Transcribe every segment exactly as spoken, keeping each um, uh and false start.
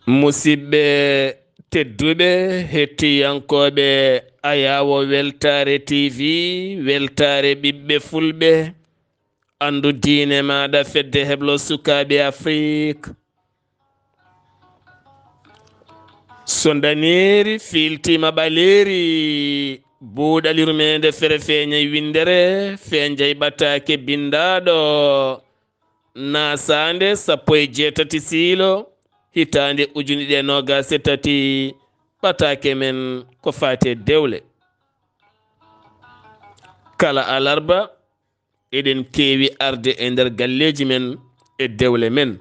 Musidɓe tedduɓe, hettiyankooɓe Ayaawo Weltaare T V, Weltaare ɓiɓɓe Fulɓe, anndu diine maaɗa, Fedde Heblo Sukaaɓe Afrik. So ndaneeri fiiltiima ɓaleeri, buuɗal yurmeende fere feeñay winndere, feeñay ɓataake binndaaɗo. Naasaande sappo e jeetati siilo, hitaande ujunere ɗiɗi e noogaas e tati, ɓataake men ko faati e dewle. Kala alarba, eɗen keewi arde e nder galleeji men e dewle men.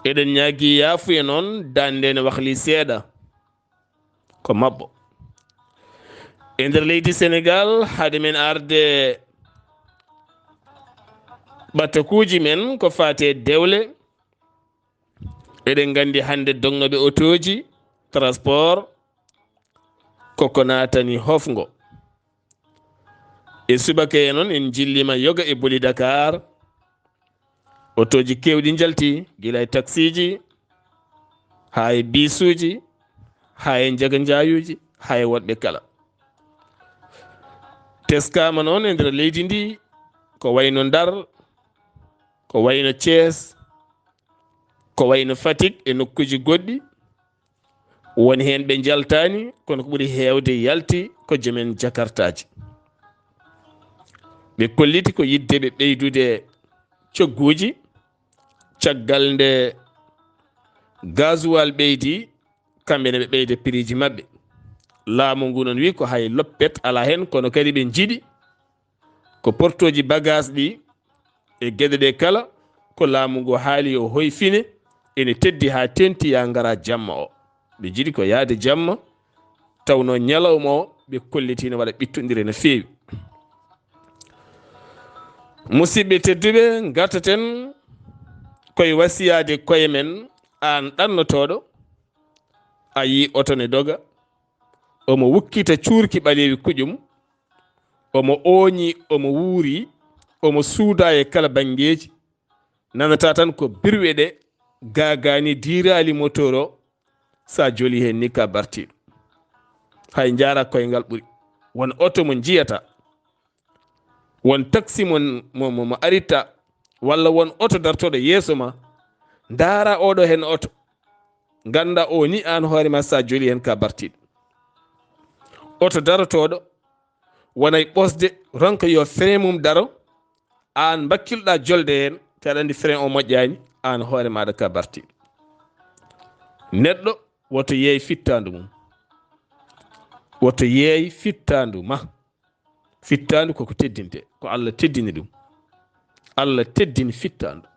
Eɗen ñaagii yaafuya noon, daande nde wahlii seeɗa. Ko maɓɓo. E nder leydi Senegaal, hade men arde ɓatakuuji men ko faati e dewle, eɗen nganndi hannde dognooɓe otooji, transport, koko naatani hofngo. E subaka he noon, en njilliima yoga e Boli Dakar. Otooji keewɗi njalti, gila e taksiiji, haa e biisuuji, haa e njaganjaayuuji, haa e woɗɓe kala. Teskaama noon e nder leydi ndi, ko wayno Ndar, ko wayno Thiès, ko wayno Fatick e nokkuuji goɗɗi. Won heen ɓe njaltaani, kono ko ɓuri heewde yalti ko joomen jakartaaji. Ɓe kolliti ko yidde ɓe ɓeydude cogguuji, caggal nde gasoil ɓeydi, kamɓe ne ɓe ɓeyda piriiji maɓɓe. Laamu ngu noon wi ko hay loppet alaa heen, kono kadi ɓe njiɗi ko portooji bagaas ɗi e geɗe ɗe kala, ko laamu ngu haali yo hoyfine, ene teddi haa tenti, ya ngara jamma o. Ɓe njiɗi ko yahde jamma, tawnoo ñalawma o ɓe kolliti ene waɗa ɓittondire no feewi. Musidɓe tedduɓe, ngartaten koye wasiyaade koye men, aan ɗannotooɗo, a yii oto ne doga, omo wukkita cuurki ɓaleewi kuƴum, omo ooñi, omo wuuri, omo suuda e kala banngeeji. Nanata tan ko birwe ɗe gaagaani diiraali motoor o, so a joli heen ni ka bartiiɗo. Hay njaara koyngal ɓuri. Won oto mo njiyata, won taksi mo, mo, mo, mo arita, walla won oto dartooɗo yeeso ma, ndaara oɗo heen oto. Ngannda o ni aan hoore ma so a joli heen ka bartiiɗo. Oto darotooɗo, wonay ɓosde, ronka yo frein mum daro, aan mbakkilɗa jolde heen, te aɗa anndi frein o moƴƴaani, aan hoore maaɗa ka bartiiɗo. Neɗɗo woto yeey fittaandu mum. Woto yeey fittaandu ma. Fittaandu koko teddinte, ko Allah teddini ɗum. Allah teddini fittaandu.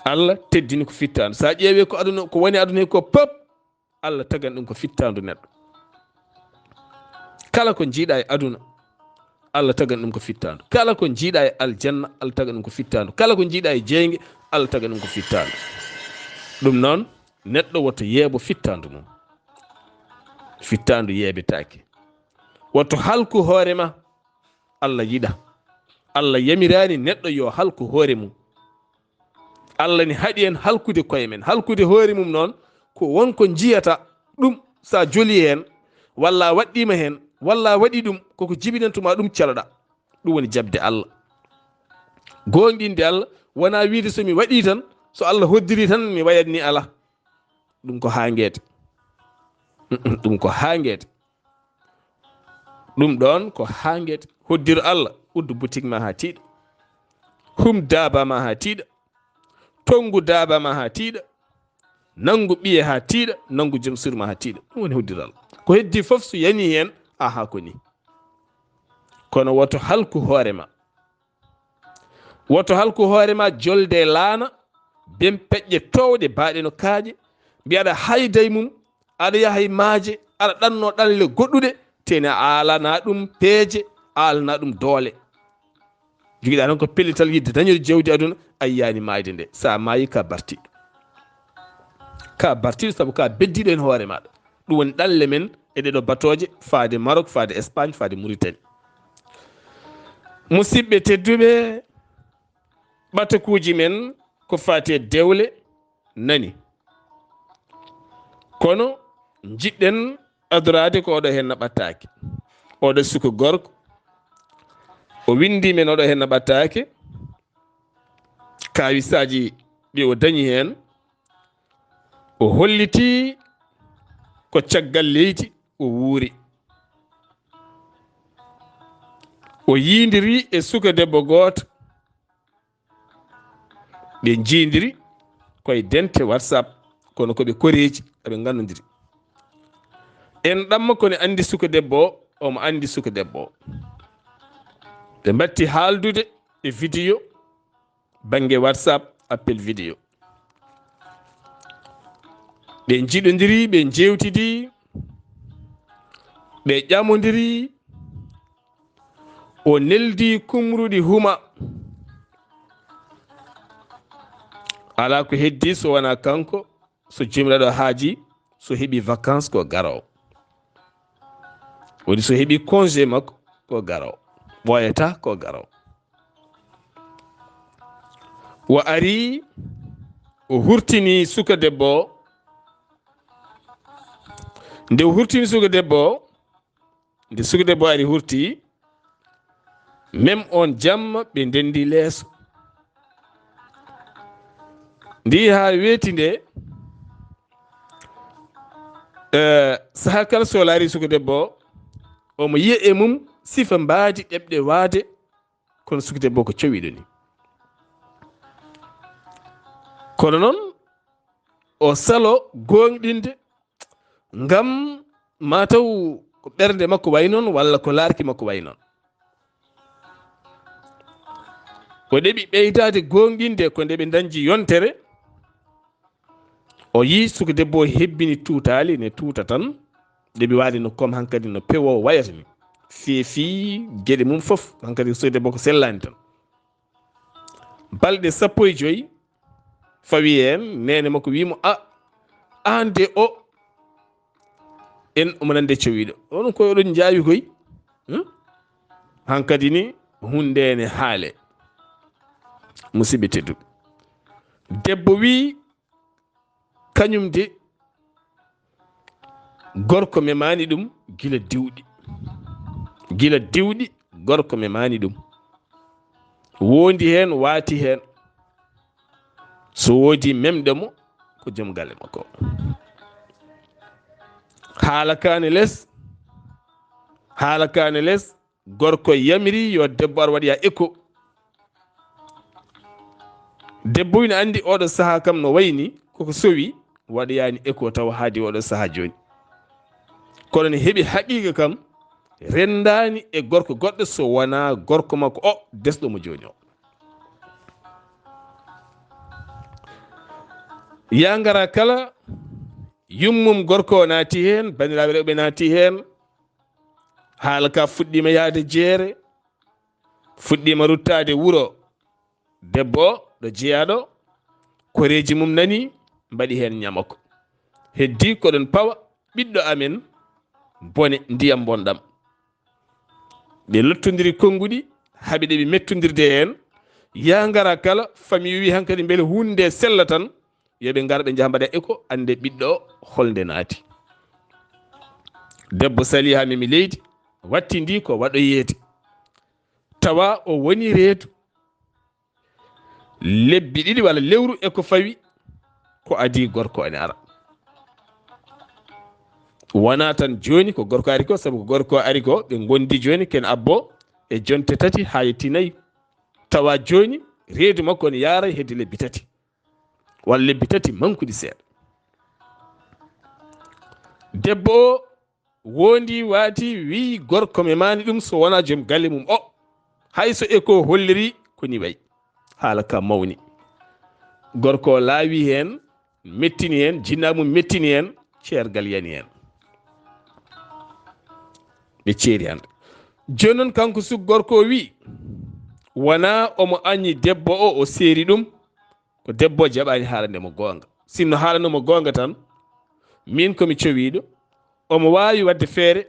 Allah teddini ko fittaandu. So a ƴeewii ko aduna, ko woni aduna he ko pop, Allah tagan ɗum ko fittaandu neɗɗo. Kala ko njiiɗa e aduna, Allah tagan ɗum ko fittaandu. Kala ko njiiɗa e aljanna, Allah tagan ɗum ko fittaandu. Kala ko njiiɗa e jeynge, Allah tagan ɗum ko fittaandu. Ɗum noon, neɗɗo woto yeebo fittaandu mum. Fittaandu yeebetaake. Woto halku hoore ma. Allah yiɗa. Allah yamiraani neɗɗo yo halku hoore mum. Allah ne haɗi en halkude koye men. Halkude hoore mum noon, ko won ko njiyata ɗum, so a joli heen, walla a waɗɗiima heen, walla a waɗi ɗum, koko jibinantuma ɗum, caloɗa. Ɗum woni jaɓde Allah. Gooŋɗinde Allah, wonaa wiyde so mi waɗii tan, so Allah hoddiri tan, mi wayat ni, alaa. Ɗum ko haa ngeede. Ɗum ko haa ngeede. Ɗum ɗoon ko haa ngeede. Hoddir Allah, uddu butik ma haa tiiɗa. Hum daaba ma haa tiiɗa. Tonngu daaba ma haa tiiɗa. Nanngu ɓiye haa tiiɗa. Nanngu jom suur ma haa tiiɗa. Ɗum woni hoddir Allah. Ko heddi fof so yanii heen, aha, ko ni. Kono woto halku hoore ma. Woto halku hoore ma jolde laana, bem peƴƴe toowɗe baaɗe no kaaƴe, mbiyaɗa hayday mum, aɗa yaha e maaje, aɗa ɗanno ɗanle goɗɗuɗe, tene a aalana ɗum peeje, a aalana ɗum doole. Jogiɗa tan ko pellital yidde dañude jawdi aduna, a yiyaani maayde nde. So a maayi ka bartiɗo. Ka bartiɗo sabu ka beddiɗo heen hoore maɗa. Ɗum woni ɗanle men e ɗeɗo batooje faade Maroc, faade Espagne, faade Mauritanie. Musidɓe tedduɓe, ɓatakuuji men ko faati e dewle nani. Kono njiɗɗen adoraade ko oɗo heen na ɓattaaki. Oɗo suka gorko, o winndi men oɗo heen na ɓattaaki. Kaawisaaji ɗi o dañi heen, o holliti ko caggal leydi o wuuri. O yiindiri e suka debbo gooto, ɓe njiindiri koye dente WhatsApp, kono ko ɓe koreeji, aɓe ngannondiri. En ɗamma ko ne anndi suka debbo o, omo anndi suka debbo o. Ɓe mbatti haaldude e vidéo, bannge WhatsApp, appel vidéo. Ɓe njiɗondiri, ɓe njeewtidi, ɓe ƴamondiri, o neldi kumruɗi huma. Alaa ko heddi so wonaa kanko, so jumlaɗo haaji, so heɓi vacances ko garowo. Woni so heɓi congé makko ko garowo. Ɓooyata ko garowo. O ari, o hurtini suka debbo o. Nde o hurtini suka debbo o, nde suka debbo ari hurti, même on jamma ɓe ndendi leeso. Ndi haa weeti nde, eh, sahaa kala so laari suka debbo o, omo yiya e mum sifa mbaadi ɗeɓɗe waade, kono suka debbo ko cowiɗo ni. Kono noon, o salo gooŋɗinde ngam mataw ko ɓernde makko wayi noon, walla ko laarki makko wayi noon. O ɗeɓi ɓeydaade gooŋɗinde ko nde ɓe dañji yontere. O yii suka debbo o hebbini tuutaali, ne tuuta tan. Ɗeɓi waade no comme hankadi no pewo wayata ni. Feefi geɗe mum fof, hankadi suka debbo ko sellaani tan. Balɗe sappo e joy fawi heen, neene makko wii mo, "A, aan de o, en omo nande cowiɗo." Onon koye oɗon njaawi koy. Hmm? Hankadi ni huunde ne haale. Musidɓe tedduɓe. Debbo wii, kañum de, gorko memaani ɗum gila diwɗi. Gila diwɗi, gorko memaani ɗum. Wondi heen, waati heen. So woodi memɗo mo, ko joom galle makko. Haala kaane les, haala kaane les, gorko yamiri yo debbo ar waɗoya écho. Debbo ina anndi oɗo sahaa kam no wayni, koko sowi, waɗoyaani écho tawa haadi oɗo sahaa jooni. Kono ne heɓi haqiiqa kam, renndaani e gorko goɗɗo so wonaa gorko makko o, desɗo mo jooni o. Yaa ngara kala, yummum gorko o naati heen, banndiraaɓe rewɓe naati heen. Haala ka fuɗɗiima yahde jeere, fuɗɗiima ruttaade wuro. Debbo o ɗo jeyaaɗo, koreeji mum nani, mbaɗi heen ñamako. Heddi koɗon pawa ɓiɗɗo amen bone ndiyam bonɗam. Ɓe lottondiri konnguɗi, haɓi ɗe ɓe mettondirde heen. Yaa ngara kala, famille wi hankadi mbele huunde nde sella tan, yo ɓe ngar ɓe njaha mbaɗa écho, annde ɓiɗɗo o holnde naati. Debbo sali haa memi leydi, wattindi ko waɗoyeede. Tawa o woni reedu. Lebbi ɗiɗi walla lewru e ko fawi, ko adii gorko ene ara. Wonaa tan jooni ko gorko ari ko, sabu ko gorko ari ko, ɓe ngondi jooni, ken abbo e jonte tati haa yetti nayi. Tawa jooni, reedu makko ne yaara hedde lebbi tati, walla lebbi tati mankuɗi seeɗa. Debbo o wondi waati, wiyi gorko memaani ɗum so wonaa joom galle mum o. Hay so écho holliri ko ni wayi. Haala ka mawni. Gorko o laawi heen, mettini heen, jinnaa mum mettini heen, ceergal yani heen. Ɓe ceeri hannde. Jooni noon kanko suka gorko o wiyi, wonaa omo añi debbo o, o seeri ɗum, ko debbo o jaɓaani haalande mo goonga. Sinno haalano mo goonga tan, min ko mi cowiiɗo, omo waawi waɗde feere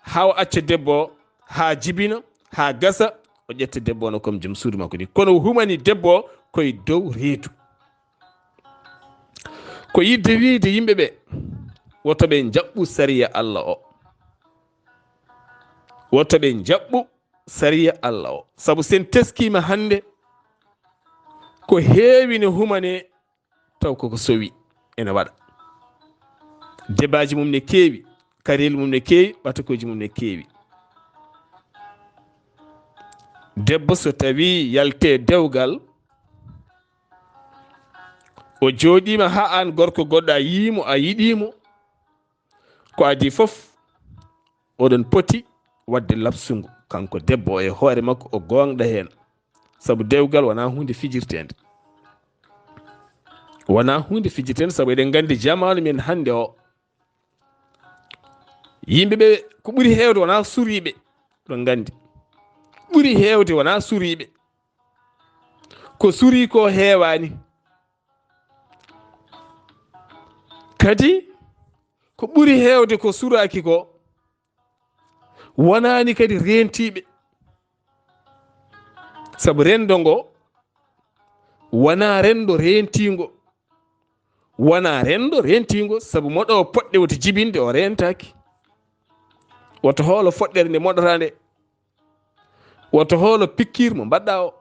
haa o acca debbo o, haa jibina, haa gasa, o ƴetta debbo o no comme joom suudu makko ni. Kono o humani debbo o koye dow reedu. Ko yidde wiide yimɓe ɓe, woto ɓe njaɓɓu sariya Allah o. Woto ɓe njaɓɓu sariya Allah o. Sabu sen teskiima hannde, ko heewi ne humane taw koko sowi ene waɗa. Debaaji mum ne keewi, karel mum ne keewi, ɓatakuuji mum ne keewi. Debbo so tawi yalte dewgal, o jooɗiima haa aan gorko goɗɗo a yii mo, a yiɗii mo, ko adii fof, oɗon poti waɗde labsungu, kanko debbo o e hoore makko, o goongɗa heen. Sabu dewgal wonaa huunde fijirteende. Wonaa huunde fijirteende, sabu eɗen nganndi jamaanu men hannde o, yimɓe ɓe ko ɓuri heewde wonaa suriiɓe, oɗon nganndi. Ɓuri heewde wonaa suriiɓe. Ko surii ko heewaani. Kadi, ko ɓuri heewde ko suraaki ko, wonaani kadi reentiiɓe. Sabu renndo ngo, wonaa renndo reentiingo. Wonaa renndo reentiingo, sabu mo ɗo poɗɗe woto jibinde, o reentaaki. Woto hoolo foɗɗere nde moɗataa nde. Woto hoolo pikiir mo mbaɗɗaa o.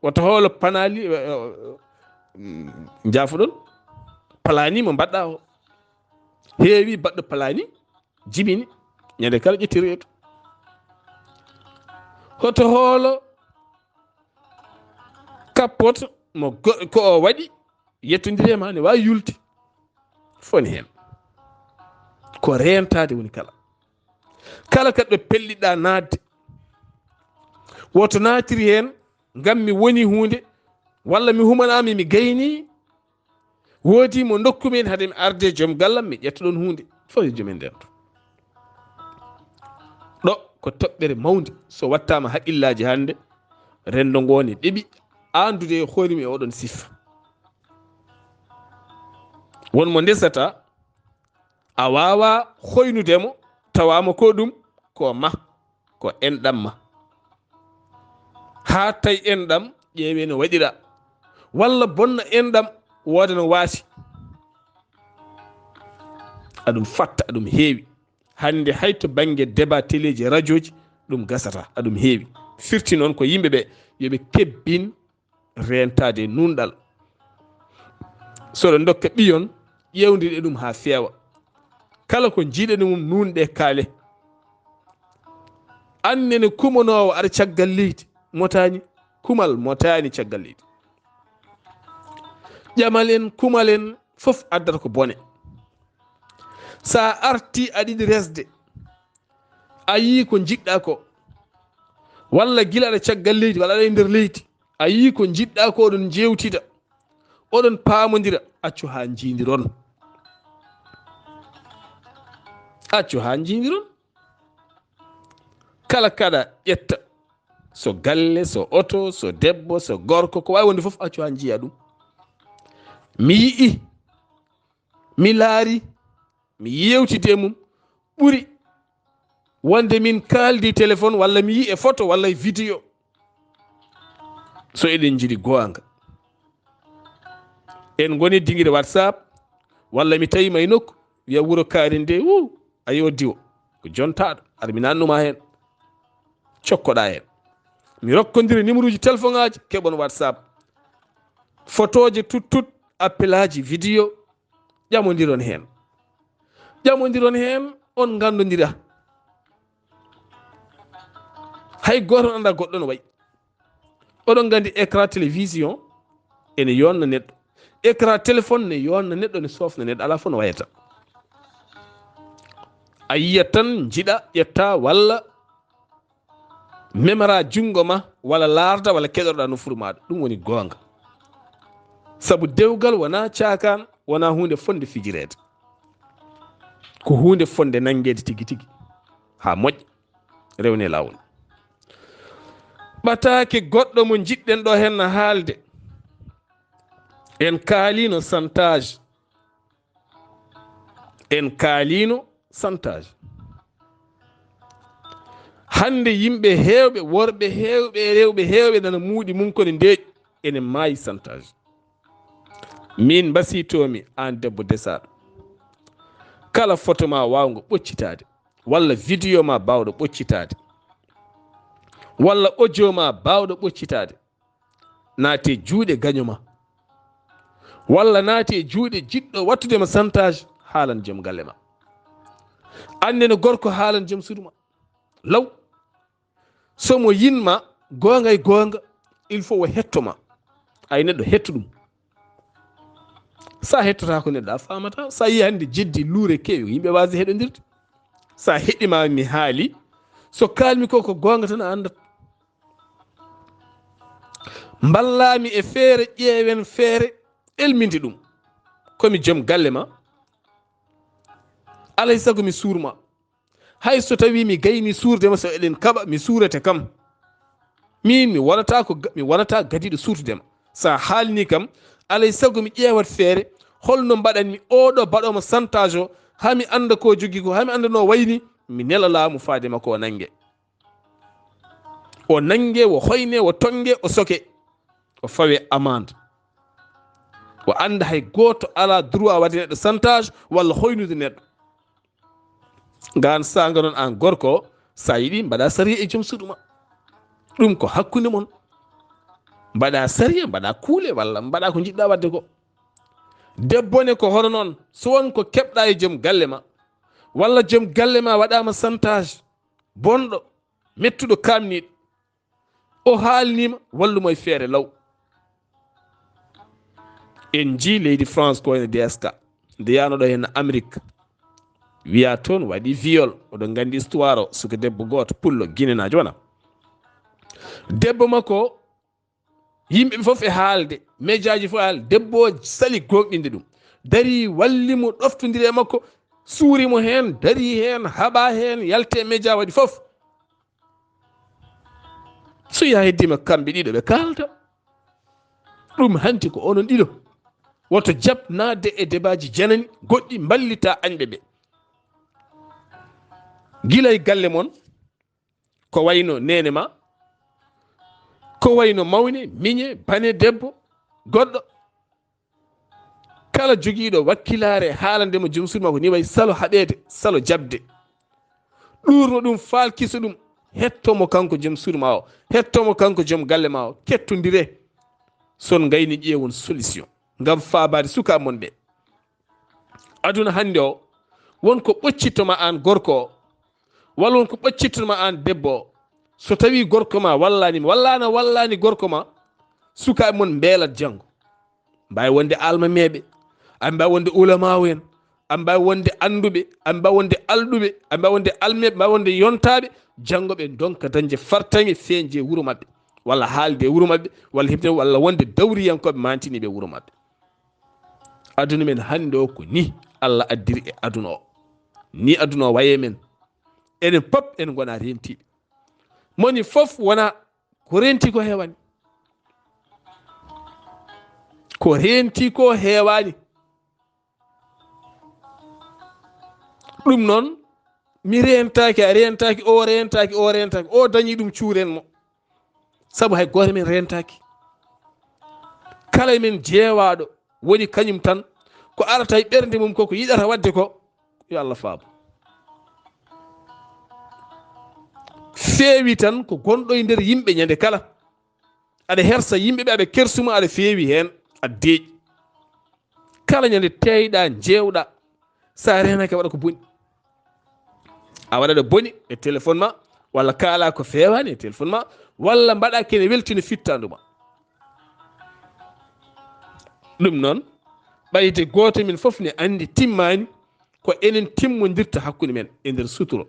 Woto hoolo panaali, eh, eh, mm, njaafoɗon, palaani mo mbaɗɗaa o. Heewi baɗɗo palaani, jibini, ñande kala ƴetti reedu. Hoto hoolo kappot mo go-, ko o waɗi, yettondire ma ne waawi yulde. Foni heen. Ko reentaade woni kala. Kala kaɗɗo pelliɗaa naatde. Woto naatiri heen, ngam mi woni huunde, walla mi humanaami, mi gayni, woodi mo ndokku min hade mi arde joom gallam, mi ƴetta ɗon huunde. Fof yo joom en ndento. Ɗo ko toɓɓere mawnde. So wattaama haqqillaaji hannde, renndo ngo ne ɗeɓi aandude e hoore mum e oɗon siffa. Won mo ndesata, a waawaa hoynude mo, tawaama ko ɗum, ko ma, ko enɗam ma. Haa tawi enɗam, ƴeewee no waɗira. Walla bonna enɗam, wooda no waasi. Aɗum fatta, aɗum heewi. Hannde hay to bannge débat teleeji e rajooji, ɗum gasata, aɗum heewi. Firti noon ko yimɓe ɓe, yo ɓe kebbin reentaade e nuunɗal. So ɗo ndokka ɓiyon, ƴeewndire ɗum haa feewa. Kala ko njiiɗani mum nuunɗe kaale. Annene kumanoowo aɗa caggal leydi, motaani, kumal motaani caggal leydi. Ƴamalen, kumalen, fof addata ko bone. So a artii aɗa yiɗi resde, a yii ko njiɗɗaa ko, walla gila aɗa caggal leydi, walla aɗa e nder leydi, a yii ko njiɗɗaa ko, oɗon njeewtida, oɗon paamondira, accu haa njiindiron. Accu haa njiindiron. Kala kaɗa ƴetta, so galle, so oto, so debbo, so gorko, ko waawi wonde fof, accu haa njiya ɗum. Mi yi'i, mi laari, mi yeewtidi e mum, ɓuri wonde min kaaldi téléphone, walla mi yi'i e photo, walla e vidéo. So eɗen njiɗi goonga, en ngoni dingire WhatsApp, walla mi tawi ma e nokku, wiya wuro kaari nde, wu, ayo diwo, ko jontaaɗo, aɗa mi nannuma heen, cokkoɗaa heen. Mi rokkondira numéro uji téléphone aji, keɓon WhatsApp. Fotooje tut tut, appelaaji vidéo, ƴamondiron heen. Ƴamondiron heen, on nganndondira. Hay gooto on anndaa goɗɗo no wayi. Oɗon nganndi écran télévision ene yonna neɗɗo. Écran téléphone ne yonna neɗɗo, ne soofna neɗɗo, alaa fof no wayata. A yiyat tan, njiɗa, ƴetta, walla memara junngo ma, walla laarda, walla keɗoɗaa nofuru maaɗa. Ɗum woni goonga. Sabu dewgal wonaa caakaan, wonaa huunde fotnde fijireede. Ko huunde fotnde nanngeede tigi tigi, haa moƴƴa, rewnee laawol. Ɓataake goɗɗo mo njiɗɗen ɗo heen na haalde. En kaaliino chantage. En kaaliino chantage. Hannde yimɓe heewɓe, worɓe heewɓe, rewɓe heewɓe nana muuɗi mum kono ndeeƴi ene maayi chantage. Min mbasiytoomi aan debbo desaaɗo, kala foto ma waawngo ɓoccitaade, walla video ma baawɗo ɓoccitaade, walla audio ma baawɗo ɓoccitaade, naati e juuɗe gaño ma, walla naati e juuɗe jiɗɗo wattude ma santage, haalan joom galle ma. Anne no gorko haalan joom suudu ma. Law, so mo yin ma goonga e goonga, il faut o hetto ma. Ay neɗɗo hetto ɗum. Sa hettotaako neɗɗo, a faamata. Sa yi hannde jeddi luure keewi, yimɓe waasi heɗondirde. Sa heɗi ma mi haali, so kaalmi ko, ko goonga tan a anndat. Mballami e feere, ƴeewen feere, elminde ɗum. Komi joom galle ma, alay sago mi suur ma. Hay so tawi mi gayni suurde ma, so eɗen kaɓa, mi suurete kam. Min mi wonata ko ga-, mi wonata gadiiɗo suurtude ma. Sa haalni kam, alay sago mi ƴeewat feere, holno mbaɗanmi oɗo baɗooma santage o, haa mi annda ko jogi ko, haa mi annda no wayni, mi nela laamu faade makko o nannge. O nannge, o hoyne, o tonnge, o soke, o fawe amande. O annda hay gooto alaa droit waɗde neɗɗo santage walla hoynude neɗɗo. Ngaan saanga noon aan gorko, sa yiɗi mbaɗa sariya e joom suudu ma. Ɗum ko hakkunde mon. Mbaɗa sariya, mbaɗa kuule walla mbaɗa ko njiɗɗa waɗde ko. Debbo ne ko hono noon, so won ko keɓɗa e joom galle ma, walla joom galle ma waɗaama santage, bonɗo, mettuɗo, kaamniiɗo, o haalniima, wallumo e feere law. En njii leydi France ko wayno D S K, nde yanoɗo heen Amérique, wiya toon waɗi viol. Oɗon nganndi histoire o, suka debbo gooto, pullo, ginenaajo wona. Debbo makko, yimɓe ɓe fof e haalde, médiaji fof e haalde, debbo o sali gooŋɗinde ɗum. Darii, walli mo, ɗoftondiri e makko, suuri mo heen, darii heen, haɓaa heen, yalti e média, waɗi fof. So yaha heddiima kamɓe ɗiɗo ɓe kaalta. Ɗum hanti ko onon ɗiɗo. Woto jaɓ naatde e debaaji janani goɗɗi mballita añɓe ɓe. Gila e galle mon, ko wayno neene ma, ko wayno mawne, miñe, bane, debbo, goɗɗo. Kala jogiiɗo wakkilaare haalande mo joom suudu makko, ni wayi salo haɓeede, salo jaɓde. Ɗuurno ɗum, faalkiso ɗum, hetto mo kanko joom suudu ma o, hetto mo kanko joom galle ma o, kettondire. Son ngayni ƴeewon solution ngam faabaade sukaaɓe mon ɓe. Aduna hannde o, won ko ɓoccitto ma aan gorko o, walla won ko ɓoccitto ma aan debbo o. So tawii gorko ma wallaani ma, walla ana wallaani gorko ma, sukaaɓe mon mbeelat janngo. Mbaawi wonde almameeɓe, aɓe mbaawi wonde ulamaawu en, aɓe mbaawi wonde annduɓe, aɓe mbaawi wonde alɗuɓe, aɓe mbaawi wonde almeeɓe, mbaawi wonde yontaaɓe, janngo ɓe ndonka dañde fartaŋŋe feeñde e wuro maɓɓe, walla haalde e wuro maɓɓe, walla heɓde, walla wonde dawriyankooɓe maantiniiɓe e wuro maɓɓe. Aduna men hannde o ko ni Allah addiri e aduna o. Ni aduna o waye men. Enen pop en ngona rentiiɓe. Moni fof wona ko renti ko heewani. Ko renti ko heewani. Ɗum noon, mi rentaaki, a rentaaki, o rentaaki, o rentaaki, o dañi ɗum cuuren mo. Sabu hay gooto men rentaaki. Kala e men jeewaaɗo woni kañum tan, ko arata e ɓernde mum ko, ko yiɗata waɗde ko, yo Allah faabo. Feewi tan ko gonɗo e nder yimɓe ñande kala. Aɗa hersa yimɓe ɓe, aɗa kersuma, aɗa feewi heen, aɗa deeƴi. Kala ñande teeyɗa, njeewɗa, sa reenaaki waɗa ko boni. A waɗa ɗo boni e téléphone ma, walla kaala ko feewaani e téléphone ma, walla mbaɗa kene weltina fittaandu ma. Ɗum noon, ɓayde gooto men fof ne anndi timmaani ko enen timmondirta hakkunde men e nder suturo.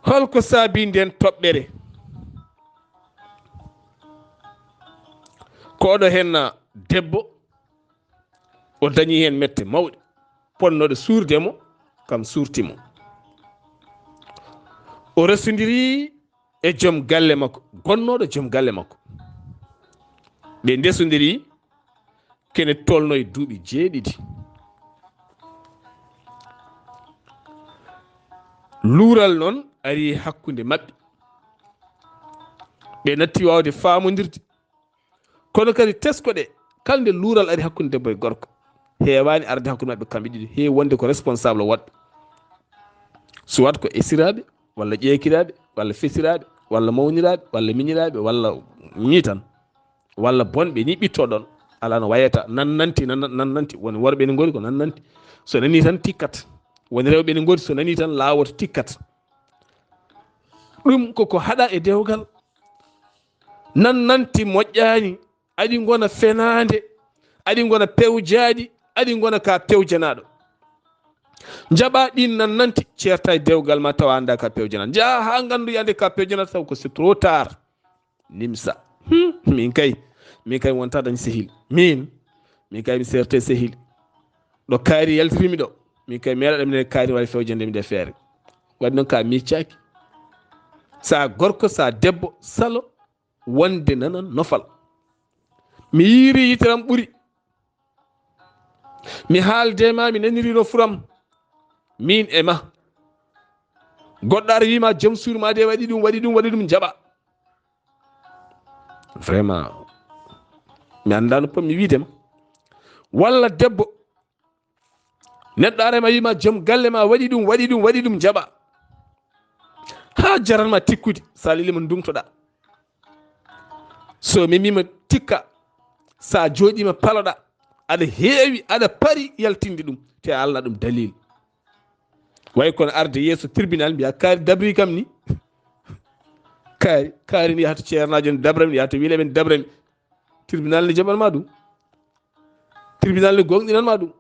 Holko saabi nden toɓɓere? Ko oɗo henna debbo, o dañi heen mette mawɗe, ponnoɗo suurde mo, kam suurti mo. O resondiri e joom galle makko, gonnooɗo joom galle makko. Ɓe ndesondiri kene tolno e duuɓi jeeɗiɗi. Luural noon ari hakkunde maɓɓe. Ɓe natti waawde faamondirde. Kono kadi tesko ɗe, Kala nde luural ari hakkunde debbo e gorko, heewaani arde hakkunde maɓɓe kamɓe ɗiɗo, heewi wonde ko responsable woɗɓe. Soit ko esiraaɓe, walla ƴeekiraaɓe, walla fesiraaɓe, walla mawniraaɓe, walla miñiraaɓe, walla nii tan, walla bonɓe nii ɓittoo ɗoon. Alaa no wayata, nan nanti, nan, nan nanti. Woni worɓe ne ngoni ko nan nanti. So nanii tan tikkat. Woni rewɓe ne ngoni so nanii tan laawoto tikkat. Ɗum ko ko haɗa e dewgal. Nan nanti moƴƴaani. Aɗi ngona fenaande, aɗi ngona pewjaaɗi, aɗi ngona ka pewjanaaɗo. Njaɓa ɗin nan nanti, ceerta e dewgal ma tawa annda ka pewjanaaɗo. Njaha haa nganndu yande ka pewjanaaɗo taw ko c'est trop tard. Nimsa. Hmm, min kay, min kay wonta dañ sehil. Min, min kay mi seerte sehil. Ɗo kaari yaltirimi ɗo. Min kay meeɗa ɗam ne kaari wawi fewjande mi nde feere. Waɗi noon ka miccaaki. Sa gorko, sa debbo, salo, wonde nanan nofal. Mi yiiri yiteram ɓuri. Mi haalde ma, mi nanirino furam. Min e ma. Goɗɗo ara wima joom suudu ma de waɗi ɗum, waɗi ɗum, waɗi ɗum, jaɓa. Vraiment. Mi annda no potmi wiide ma. Walla debbo. Neɗɗo ara ma wima joom galle ma waɗi ɗum, waɗi ɗum, waɗi ɗum, jaɓa. Haa jaranma tikkude, sa lelima ndumtoɗa. So memima tikka, sa jooɗima paloɗa, aɗa heewi, aɗa pari yaltinde ɗum, te a alna ɗum dalil. Way kono arde yeeso tribunal mbiya kaari dabri kam ni. Kaari, kaari ni yahata ceernajo ne dabra mi, yahata wileɓe ne dabra mi. Tribunal ne jaɓan ma ɗum. Tribunal ne gonɗinan ma ɗum.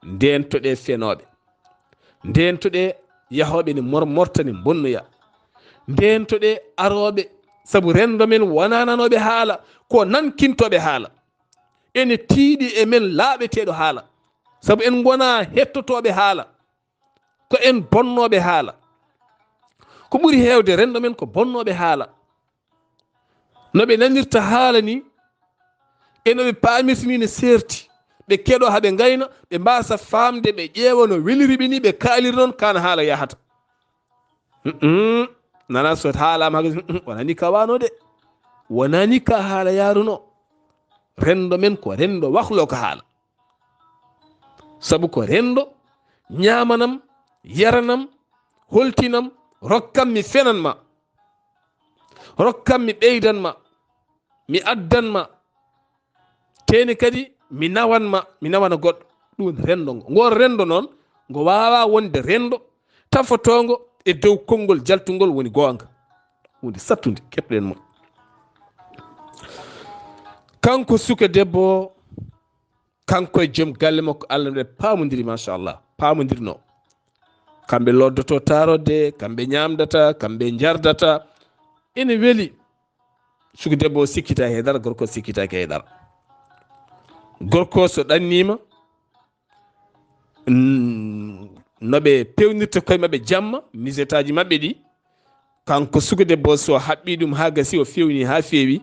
Ndentoɗe fenooɓe. Ndentoɗe yahooɓe ne mor-, morta ne bonnoya. Ndentoɗe arooɓe, sabu renndo men wonaa nanooɓe haala, ko nankintoɓe haala. Ene tiiɗi e men laaɓeteeɗo haala, sabu en ngonaa hettotooɓe haala, ko en bonnooɓe haala. Ko ɓuri heewde renndo men ko bonnooɓe haala. No ɓe nanirta haala ni, e no ɓe paamirta ni ne seerti. Ɓe keɗo haa ɓe ngayna, ɓe mbaasa faamde, ɓe ƴeewa no weliri ɓe ni, ɓe kaaliri noon, kaan haala yahata. Mm-mm. Nana so haalaama haka, mm-mm, wonani ka wano de. Wonani ka haala yaruno. Renndo men ko renndo wahlo ko haala. Sabu ko renndo, ñaamanam, yaranam, holtinam, rokkam mi fenan ma. Rokkam mi ɓeydan ma, mi addan ma. Teni kadi mi nawan ma, mi nawana goɗɗo. Ɗum renndo ngo. Ngol renndo noon, ngo waawa wonde renndo tafotoongo e dow konngol jaltungol woni goonga. Huunde sattunde, keɗɗen mo. Kanko suka debbo o, kanko e joom galle makko, Allah ɓe paamodiri, machallah, paamodirno. Kamɓe loddoto taarode, kamɓe ñaamdata, kamɓe njardata. Ene weli. Suka debbo o sikkita he dara, gorko sikkitaki he dara. Gorko so ɗannima, mm, no ɓe pewnirta koye maɓɓe jamma, misetaji maɓɓe ɗi, kanko suka debbo o, so haɓɓi ɗum ha gasi, o fewni ha fewi,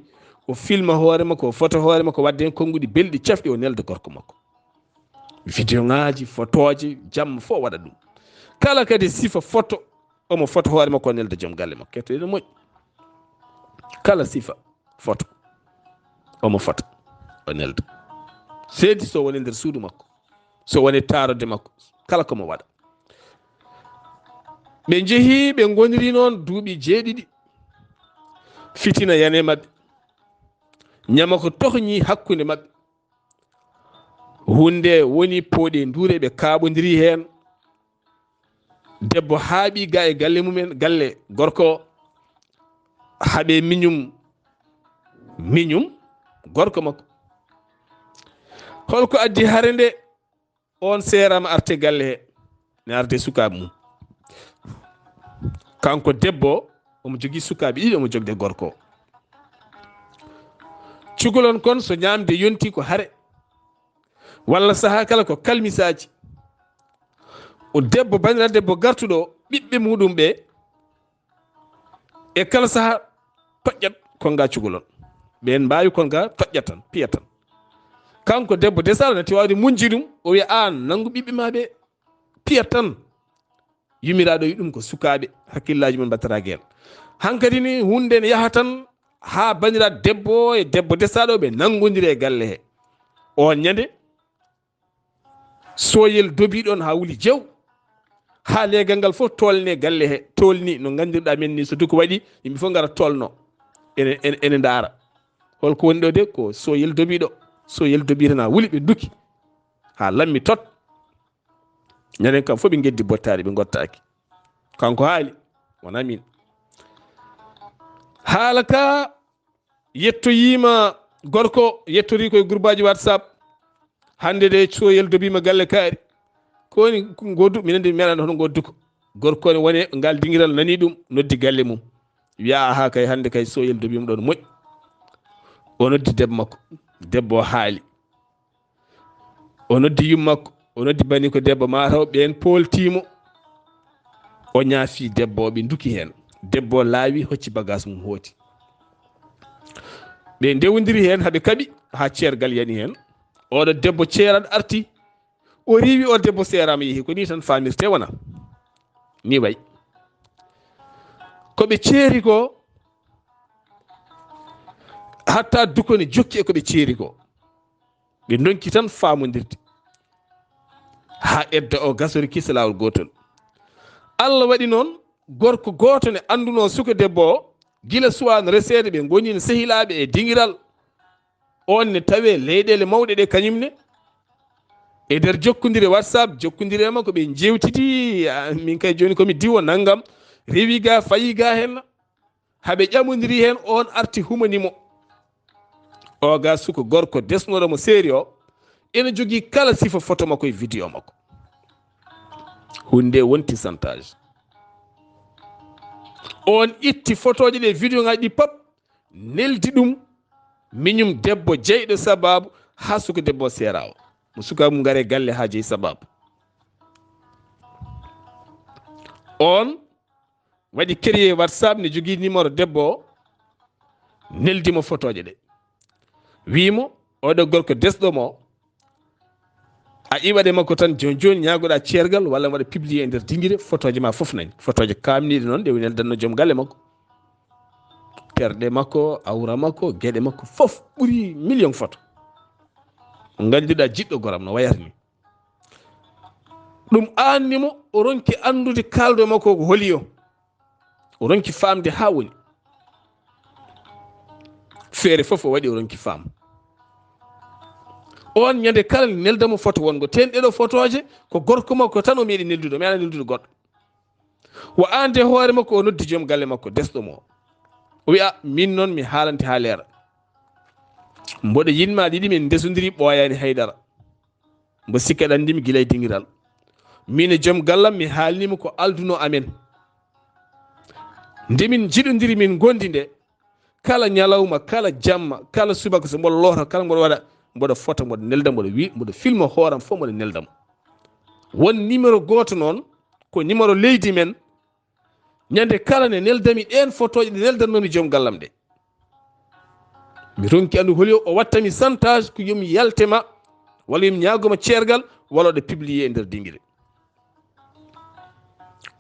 o filma hoore makko, o foto hoore makko, wadde hen konnguɗi belɗi cafɗi, o nelda gorko makko. Video ngaji, fotoji, jamma fof waɗa ɗum. Kala kadi sifa foto, omo foto hoore makko, o nelda joom galle makko. Ketto ene moƴƴi. Kala sifa foto, omo fota, o nelda. Seedi so woni nder suudu makko, so woni taarode makko, kala komo waɗa. Ɓe njehi, ɓe ngoniri noon duuɓi jeeɗiɗi. Fitina yani e maɓɓe. Ñama ko tohñi hakkunde maɓɓe. Hunde woni pooɗe nduure, ɓe kaaɓodiri heen. Debbo haaɓi ga e galle mumen, galle gorko o. Haaɓe miñum, miñum gorko makko. Holko addi hare nde? On seerama arte galle he, ne arde sukaaɓe mum. Kanko debbo o, omo jogii sukaaɓe ɗiɗi, omo jogde gorko o. Cukalon kon so ñaamde yonti ko hare, walla sahaa kala ko kalmisaaji. O debbo, banndiraa debbo gartuɗo o, ɓiɓɓe muɗum ɓe, e kala saha toƴƴat kon ga cukalon. Ɓen mbaawi kon ga toƴƴat tan, piyat tan. Kanko debbo desaɗo natti waawde muñji ɗum, o wiya, "Aan, nanngu ɓiɓɓe ma ɓe, piyat tan." Yumiraaɗo wi ɗum ko sukaaɓe, hakkillaaji mum mbattata geel. Hankadi ni, huunde ne yaha tan haa banndiraaɓe debbo e debbo desaɗo ɓe nanngondiri e galle he. On ñande, Sooyel dobi ɗon haa wuli jew. Haa leegal ngal fof tolne galle he, tolni no nganndirɗaa men ni, so duko waɗi, yimɓe fof ngara tolno. Ene, ene, ene ndaara. Holko woni ɗo de? Ko Sooyel dobi ɗo. Sooyel dobi tan haa wuli, ɓe duki. Haa lammi tot. Ñanden kam fof ɓe ngeddi bottaari, ɓe ngottaaki. Kanko haali, wonaa min. Haala ka yettoyiima, gorko yettori ko e gurbaaji WhatsApp. Hannde de Sooyel dobiima galle kaari. Ko woni ko ngoddu? Minen de mi meeɗaano hono ngoddu ko. Gorko ne woni e ngal dingiral, nani ɗum, noddi galle mum. Wiya, "Aha, kay hannde kay Sooyel dobiima ɗo no moƴƴi." O noddi debbo makko. Debbo o haali. O noddi yumma makko, o noddi bani ko debbo, maa taw ɓeen pooltiimo. O ñaafi debbo, ɓe nduki heen. Debbo laawi, hocci bagaas mum, hooti. Ɓe ndewondiri heen, haa ɓe kaɓi, haa ceergal yani heen. Oɗo debbo ceeraɗo arti, o riiwi, o debbo seeraama, yehi. Ko ni tan faamirte, wona ni way. Ko ɓe ceeri ko, hatta duko ne jokki e ko ɓe ceeri ko. Ɓe ndonki tan faamondirde. Haa edda o gasori kisa laawol gootol. Allah waɗi noon, gorko gooto ne anndunoo suka debbo o, gila suwaa no reseede, ɓe ngoni no sehilaaɓe e dingiral. On ne tawee leyɗeele mawɗe ɗe kañum ne. E nder jokkondire WhatsApp, jokkondire e makko, ɓe njeewtidi, "Ah, min kay jooni ko mi diwo nanngam, rewi ga, fayi ga henna." Haa ɓe ƴamondiri heen, on arti humani mo. O ga suka gorko desnoɗo mo seeri o, ene jogii kala sifa foto makko e vidéo makko. Huunde wonti santage. On itti fotooje ɗe, vidéo ngaji ɗi pap, neldi ɗum miñum debbo jeyɗo sababu haa suka debbo seera o. Mo suka mum ngare galle haa jeyi sababu. On waɗi créé WhatsApp, ne jogii numéro debbo o, neldi mo fotooje ɗe. Wii mo, "Oɗo gorko desɗo mo, a iwat e makko tan, jooni jooni ñaagoɗaa ceergal walla mbaɗa publié e nder dingire fotooje ma fof nani." Fotooje kaamniiɗe noon, ɗe o neldanno joom galle makko. Terɗe makko, awra makko, geɗe makko fof ɓuri million foto. Ngannduɗaa jiɗɗo goram no wayata ni. Ɗum aanni mo, o ronki anndude kaaldo makko ko holi o. O ronki faamde haa woni. Feere fof o waɗi, o ronki faam. On ñande kala ne nelda mo foto wongo. Ten ɗeɗo fotooje ko gorko makko tan o meeɗi neldude, o meeɗa neldude goɗɗo. Wa aan de hoore makko o noddi joom galle makko, desɗo mo. O wi'a, "Min noon mi haalante haa leera. Mboɗo yiɗ ma ɗiɗi, min ndesondiri ɓooyaani hay dara. Mbo sikka ɗanndimi gila e dingiral. Min e joom gallam mi haalnimo ko alduno amen. Nde min njiɗondiri min ngondi nde, kala ñalawma, kala jamma, kala subaka so mboɗo loota, kala mboɗo waɗa, mboɗo fota, mboɗo nelda, mboɗo wi-, mboɗo filma hooram fof, mboɗo nelda mo." Won numéro gooto noon, ko numéro leydi men. Ñande kala ne neldami ɗeen fotooje ɗe neldannomi joom gallam ɗe. Mi ronki anndu holi o, o wattami santage ko yo mi yalte ma, walla yo mi ñaago ma ceergal, walla oɗo publié e nder dingire.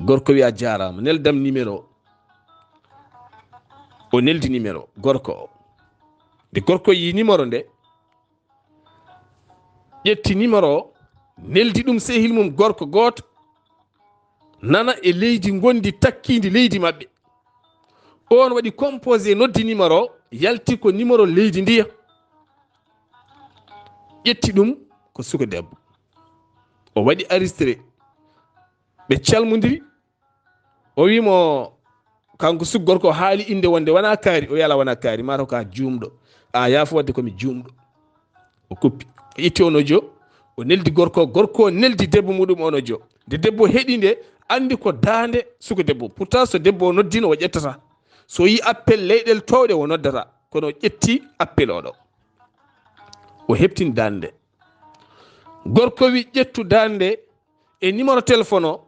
Gorko wiya, "Jaaraama, neldam numéro o." O neldi numéro gorko o. Nde gorko yi numéro nde, ƴetti numéro o, neldi ɗum sehil mum gorko gooto, nana e leydi ngondi takkiindi leydi maɓɓe. On waɗi composé, noddi numéro o, yalti ko numéro leydi ndiya. Ƴetti ɗum ko suka debbo. O waɗi enregistré. Ɓe calmondiri. O wi mo, kanko suka gorko o haali innde wonde wona kaari. O wi, "Alaa, wona kaari, maa taw ka juumɗo. A yaafo wadde ko mi juumɗo." O kuppi. O itti on audio, o neldi gorko, gorko o neldi debbo muɗum on audio. Nde debbo heɗi nde, anndi ko daande suka debbo. Pourtant so debbo o noddino, o ƴettata. So yi appel leyɗel towɗe, o noddata. Kono o ƴetti appel oɗo. O heɓtini daande nde. Gorko wi, "Ƴettu daande nde e numéro téléphone o,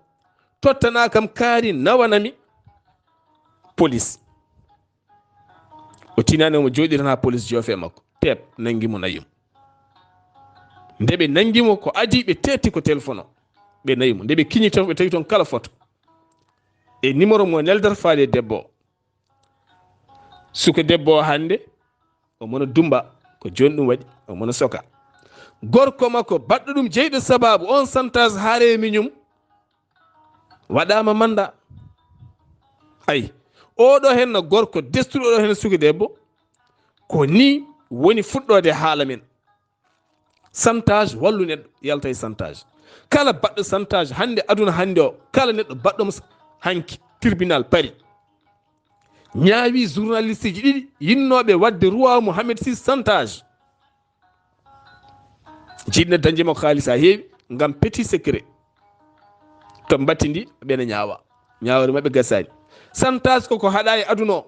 tottana kam kaari, nawanami police." O tinani omo jooɗi tan haa police joofe makko. Teep, nangi mo, nayi mo. Nde ɓe nangi mo, ko adi ɓe teeti ko téléphone o. Ɓe nayi mo. Nde ɓe kiñi téléphone, ɓe tawi toon kala foto e numéro mo neldata faade debbo o. Suka debbo o hannde, o mono dumba, ko jooni ɗum waɗi, o mono soka. Gorko makko baɗɗo ɗum jeyɗo sababu on santage haare miñum waɗama manda. Ay, oɗo henna gorko destuɗo oɗo henna suka debbo. Ko ni woni fuɗɗode haala men. Santage wallu neɗɗo yalta e santage. Kala baɗɗo santage hande aduna hande o, kala neɗɗo baɗɗo mo hanki tribunal Paris ñaawi journaliste ji ɗiɗi yinnoɓe wadde roi Mohamed six santage. Jiɗne dañde mo kaalis ha heewi ngam petit secret. To mbattidi ɓena ñaawa. Ñaawre maɓɓe gasani. Santage koko haɗa e aduna o.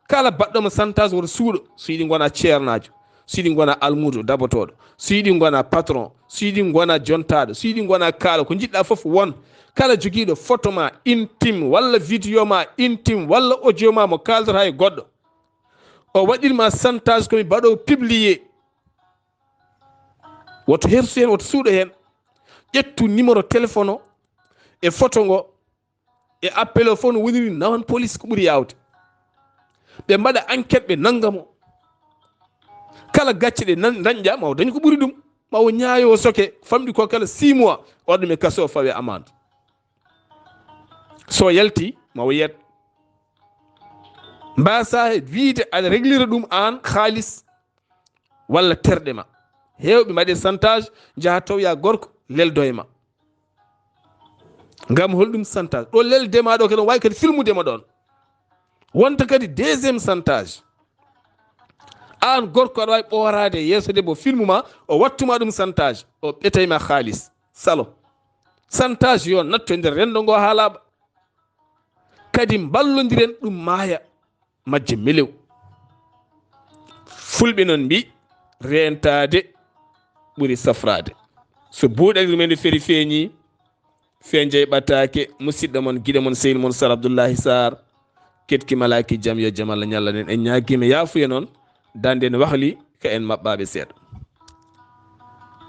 Kala baɗɗo mo santage woto suuɗo. So yiɗi gona ceernaajo. So yiɗi gona almuudo dabotoɗo. So yiɗi gona patron. So yiɗi gona jontaɗo. So yiɗi gona kaala ko jiɗɗa fof won. Kala jogiiɗo photo ma intime walla vidéo ma intime walla audio ma mo kaldata e goɗɗo. O waɗirma santage komi baɗo publié. Woto hersu hen, woto suuɗo hen. Ƴettu numéro téléphone o e photo ngo e appel o fof no woniri nawan police ko ɓuri yawde. Ɓe mbaɗa enquête ɓe nanga mo. Kala gacce ɗe nan-, dañƴa ma o dañ ko ɓuri ɗum. Ma o ñaayo o soke famɗi ko kala six mois o waɗa ɗum e kaso o fawe amande. So yalti ma o yiyat. Mbasa wiide aɗa réglira ɗum an kaalis walla terɗe ma. Heewɓe mbaɗe santage, njaha tawoya gorko leldo e ma. Ngam holɗum santage? Ɗo lelde ma ɗo kadi wawi kadi filmude ma ɗon. Wonta kadi deuxième santage. An gorko aɗa wawi ɓoorade yeeso debbo filmu ma, o wattuma ɗum santage, o ɓetay ma kaalis. Salo. Santage yo natto e nder rendo ngo ha laaɓa. Kadi mballodiren ɗum maaya majje melew. Fulɓe noon mbi, reentaade ɓuri safraade. So buuɗagri men feri feeñi, feenjay ɓataake, musidɗo mon, giɗo mon, sehil mon, Sar Abdullahi Sar, ketki malaaki jam, yo jam Allah ñallanen. En ñaagima yaafuya noon, dande en wahli, ka en maɓɓaaɓe seeɗa.